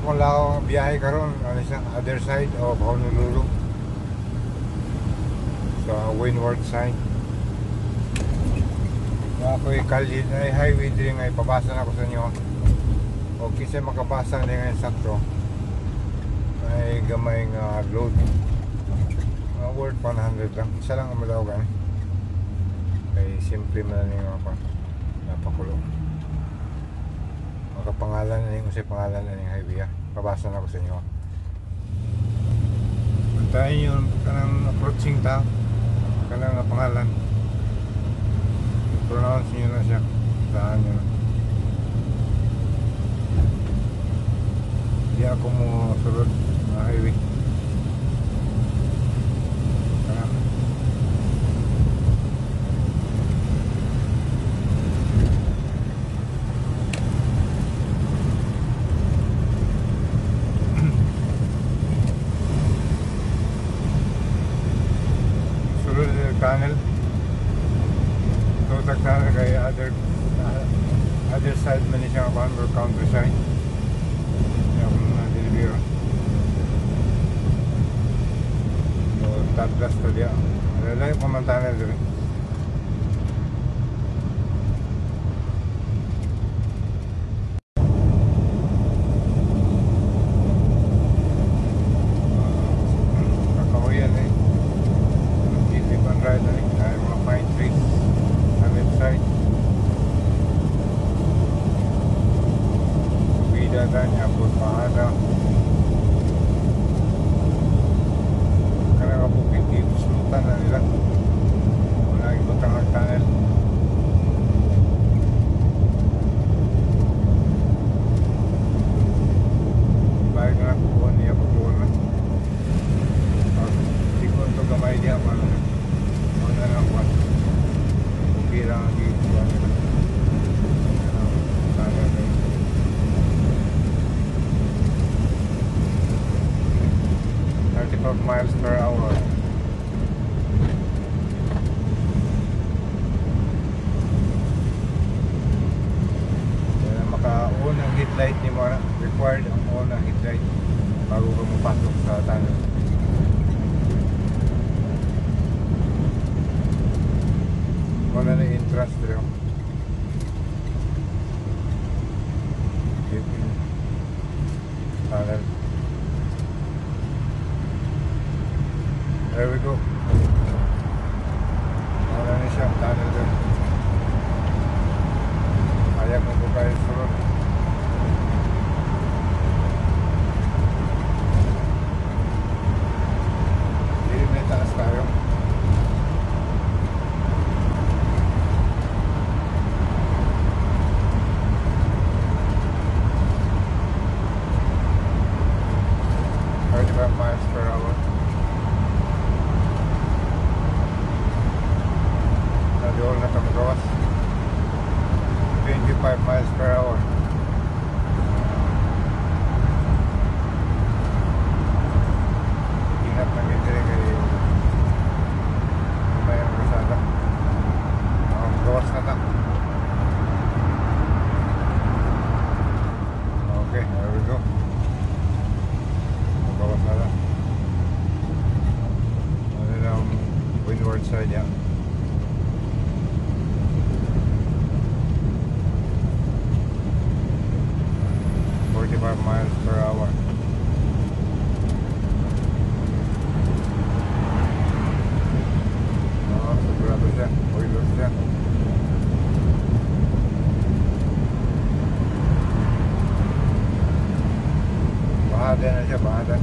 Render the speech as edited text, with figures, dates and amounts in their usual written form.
Akong lao biyahe karon ano siya, other side of Honolulu. Sa windward side. Ako kalye ay highway diri nga ipabasa na ko sa inyo. O kinsa makabasa ni nga sakto ay gamay nga load. Worth 100 lang. Isa lang ang malaw gani. Kay simple man ni nga pa. Napakulo. Makapangalan na yung unsay pangalan na ning highway ah. Pabasa na ko sa inyo. Bantayan yun kanang approaching ta. Kanang nga pangalan. I-pronounce niyo na siya. Saan niyo na. Di ako mo sulod na highway. Kana. Sulod sa tunnel. Tutag tunnel kay other side man siya ang or countryside. Hindi ako na deliver. So, tatlas to diya. Layo pa man tunnel diri. Kakahuyan eh. Jeep and ride na rin. Ay, mga pine trees sa left side. Subida ta niya po pahada. Kanang bukid dito sulutan na nila. Wala ibutang ang tunnel. Balik na kuha niya pagkuha na. Di ko ito gamay diya pa na. Wala na ang kwan. Okay lang ang gikuha nila. Tunnel na yun. 35 miles per hour. Kaya maka-on ang headlight ni mo na. Required ang on ang headlight bago ka mapasok sa tunnel. Wala na entrance dito. Tunnel. There we go. Wala na siya, tunnel doon. Ayaw mo ko kayo sulod. Hindi may taas tayo. 35 miles per hour. Nadiol na kami gawas. 25 miles per hour. Ingat na gito kay may ang kalsada. Ang gawas na ta. Okay, there we go. Gawas na ta. Ano lang windward side yan. 45 miles per hour. Oh, sigurado siya. Oiler siya. Bahada na siya, bahada.